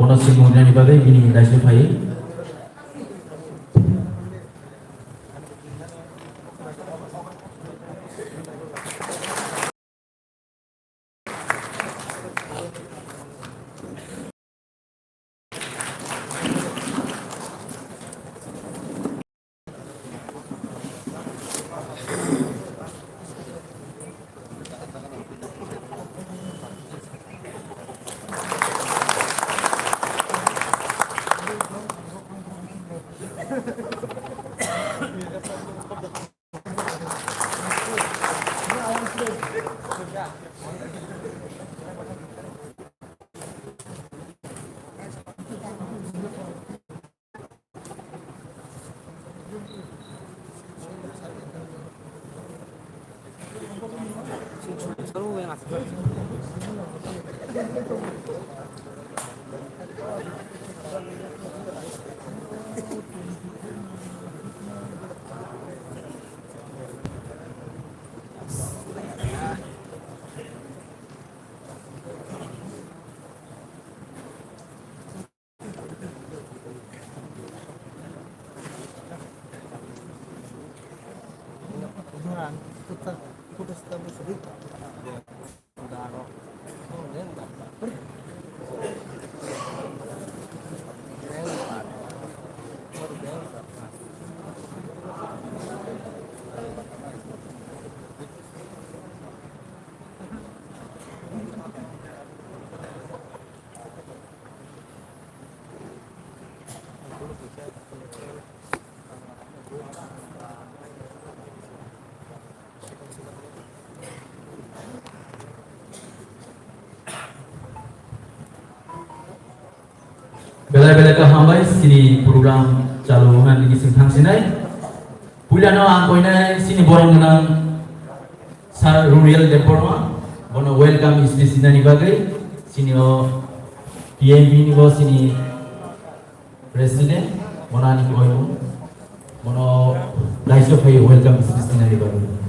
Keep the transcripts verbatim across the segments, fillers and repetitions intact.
Bono swngmung rinani bagwi bini daising phai. Belai belai khe hambai chini program chalu wngnani bising thangsinai. Puilano ang koinai chini borok gwnang Sir Ruriel Debbarma, bono welcome speech nani bagwi chini o T M B ni bo chini President, bono ani koimung, bono daiso phai welcome speech nani bagwi.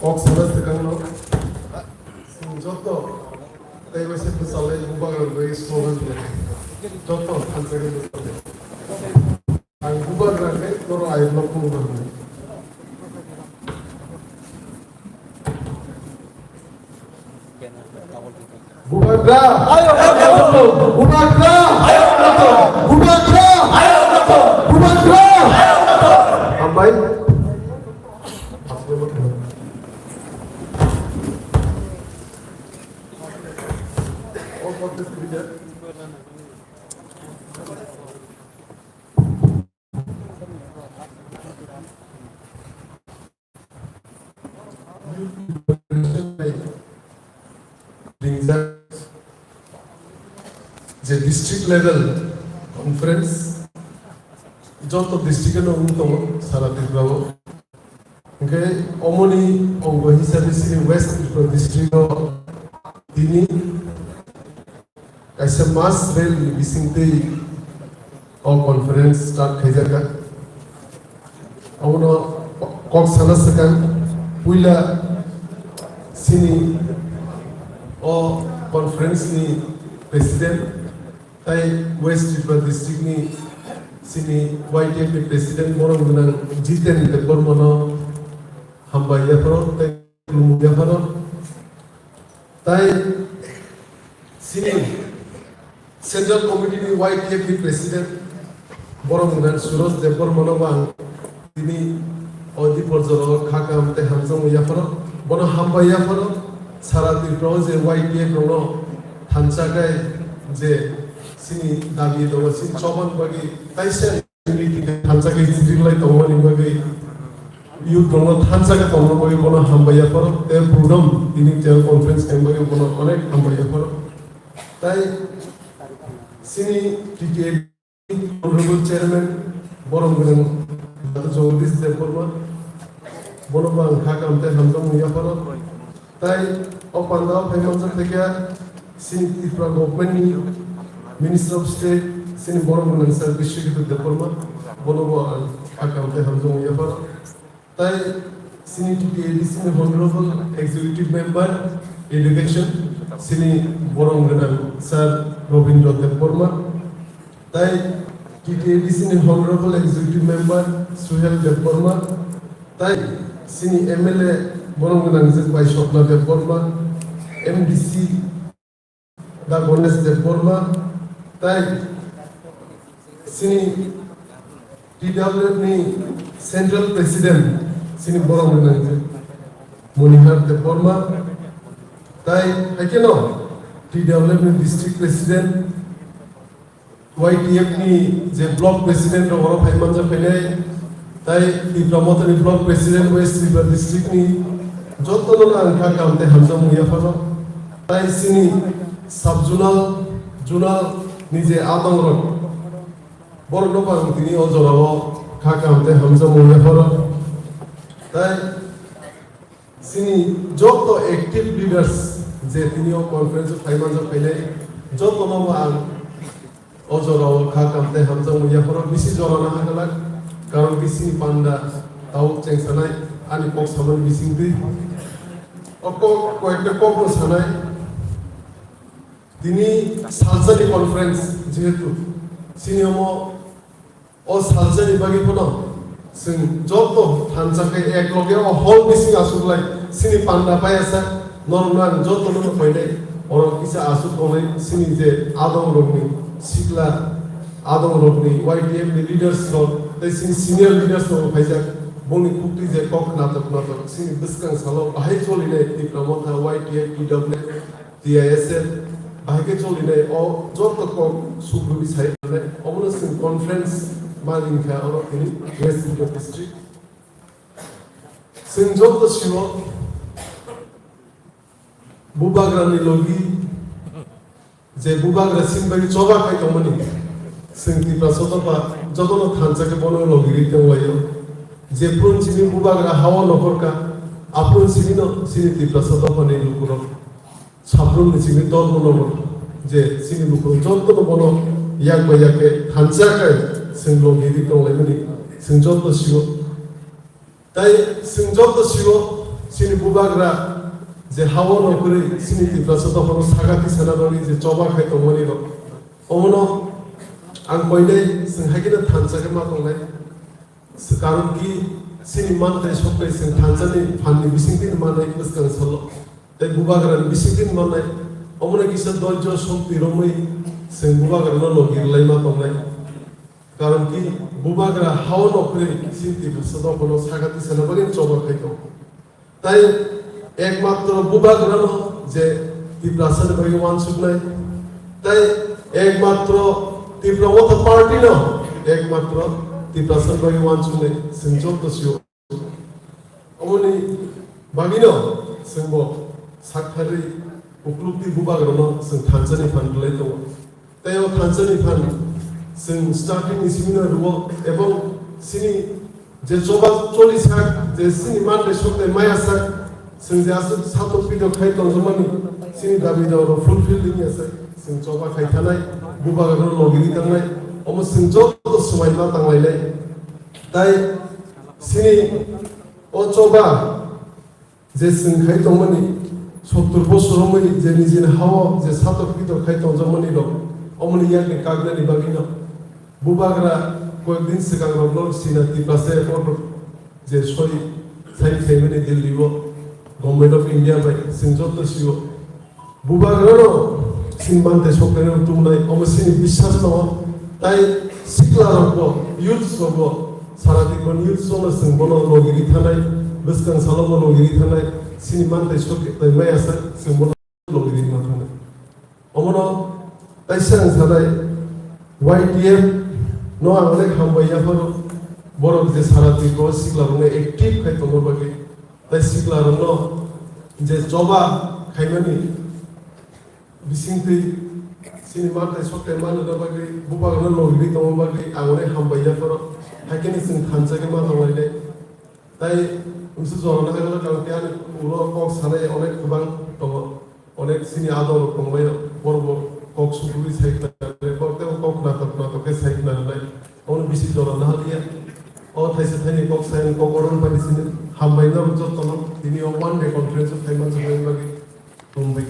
Kok sana swkangno, chwng joto tei waisa bwchalai bubagra bagwi slogan khlai. Joto thansa khe bwchalai. Ang bubagra khe norok ayukno khulumnai. Bubagra! Bubagra! Bubagra! Bubagra! Hambai. Ringjak je district level conference joto district no wng tongo sara Tripura o. Hwnkhe omoni ongo hisabe chini West Tripura district o tini kaisa mass rally ni bisingtwi o conference start khaijakha. Abono kok sana swkang, puila chini o conference ni president tai West Tripura district ni chini Y T F ni president borom gwnang Jiten Debbarma no hambai yapharo tai khulumung yapharo. Tai chini Central Committee ni Y T F ni President borom gwnang Suroj Debbarma no bo ang tini o di porjoro kha kaham tei hamjakmung yapharo, bono hambai yapharo, sara Tripura o je Y T F rok no thansa khe je chini dabi dogo chini choban bagwi kaisa Thansa khe chiriklai tongmani bagwi youth rokno thansa khe tongna bagwi bono hambai yapharo tei program tini tel conference khaina bagwi bono onek hambai yapharo. Tai chini T T A honorable chairman borom gwnang Doctor Jagadish Debbarma bono bo ang kha kaham tei hamjakmung yapharo. Tai o pandao phai manjak thekya Chini Tripura government ni Minister of State, chini borok gwnang sir Biswajit Debbarma, bono bo ang hakam tei hamjakmung yapharo. Tai chini T T A D C ni Honorable Executive Member Education, chini borok gwnang sir Robindra Debbarma, tai T T A D C ni Honorable Executive Member Suhel Debbarma, tai chini M L A borok gwnang je bai Swapna Debbarma, M D C da Ganesh Debbarma, tai chini T W F ni Central President chini borok gwnang je Monihar Debbarma, tai haikhe no T W F ni District President Y T F ni je block president rok oro phai manja phainai, tai Tipra Motha ni block president West Tripura district ni joto no ang kha kam tei hamjakmung yapharo. Tai chini sub zonal, zonal ni je adong rok, borok no ang tini o jora o kha kam tei hamjakmung yapharo. Tai chini joto active leaders je tini o conference o phai manja phainai, joto no ang o jora o kha kam tei hamjakmung yapharo bisi jora no hakalak, karon bisi ni panda tau chengsanai ani kok samani bising twi. O kok, koyekta kok no sanai. Tini salsani conference jehetu chini omo o salsani bagwi phano chwng joto thansa khe ek loge o hall bising aswk lai chini panda paiya sak norokno ang joto no phainai oro kisa aswk tongnai chini je adong rokni sikla adong rokni Y T F ni leaders rok tei chini senior leaders rok phaijak bongni khuktwi je kok natok natok chini bwskang salo bahai cholinai Tipra Motha Y T F T W T I S F, bahai khe cholinai o joto kok sugriwi sai rwnai, omono chwng conference ma ring kha oro tini West Tripura district. Chwng joto sio bubagrani logi je bubagra chini bagwi choba khai tongmani, chwng Tiprasa dopha jotono thansa khe bono logi ri tonglaio. Jephru chini bubagra hao nokhorkha, aphru chini no chini Tiprasa dophani lukurok. Sabrumni simi tormo nogo je chini lukurok jotono bono yak bai yak khe thansa khe chwng logi ri tonglaimani chwng joto sio. Tai chwng joto sio chini bubagra je hao no kwrwi chini Tiprasa dophano sagati sana bagwi je choba khai tongmani rok. Omono ang koinai chwng hai kheno thansa khe ma tongnai. Karon ki chini mantai soktai chwng thansani phanni bisingtwi manai bwskang salo. Tei bubagrani bisingtwi manai. Omono kisa doijo sokti romwi chwng bubagrano logi rwlaima tongnai. Karon ki bubagra hao nokhri chini Tiprasa dophano sagati sana bagwi choba khai tong. Tai ekmatro bubagrano je Tiprasani bagwi wansuknai. Tai ekmatro Tipra Motha party no ekmatro Tiprasani bagwi wansuknai chwng joto sio. Omoni bagwino chwngbo saktharwi uklukti bubagrano chwng thansani phan rwlai tongo. Tei o thansani phan chwng starting ni simi no rwo ebong chini je choba choli sak je chini mantai soktai maya sak chwng je aswk satok pidok khai tongjakmani chini dabi dawa rok fulfill wngya sak chwng choba khai thanai bubagrano logi ri tangnai omo chwng joto swmai ma tanglainai. Tai chini o choba je chwng khai tongmani sottur bosor wngmani je nijini hao je satok pitok khai tongjakmani rok omoni yakni kaknani bagwino bubagra koyekdin swkang rokno sina Tiprasa airport je soi sign khaimani Delhi o Government of India bai chwng joto sio. Bubagrano chini mantai soknairok tongnai, omo chini biswas tongo. Tai siklarokbo, youths rokbo, sara Tripurani youths rokno chwng bono logi ri thanai, bwskang salobo logi ri thanai, chini mantai sok tai maya sak chwng bono logi ri ma thanai. Omono taisa ang sanai, Y T F no ang onek hambai yapharo, borok je sara Tripura siklarokno active khai tongna bagwi, tai siklarokno je choba khaimani, bisingtwi chini mantai soktai manna bagwi bubagrano logirwi tongma bagwi ang onek hambai yapharo, haikhe chwng thansa khe ma tonglainai. Tai umsu jorana hai karon tei ani ulo kok sanai onek kwbang tongo. onek sini adong rok tongmai, borok bo kok sugwi sai khnanai, borok tei kok natok natok khe sai khnanai. Omo bisi jora nahaliya. O thaisa thaini kok sai, kok oron pai sini hambai no jotono tini o one day conference o thai mansa bagwi tongbai.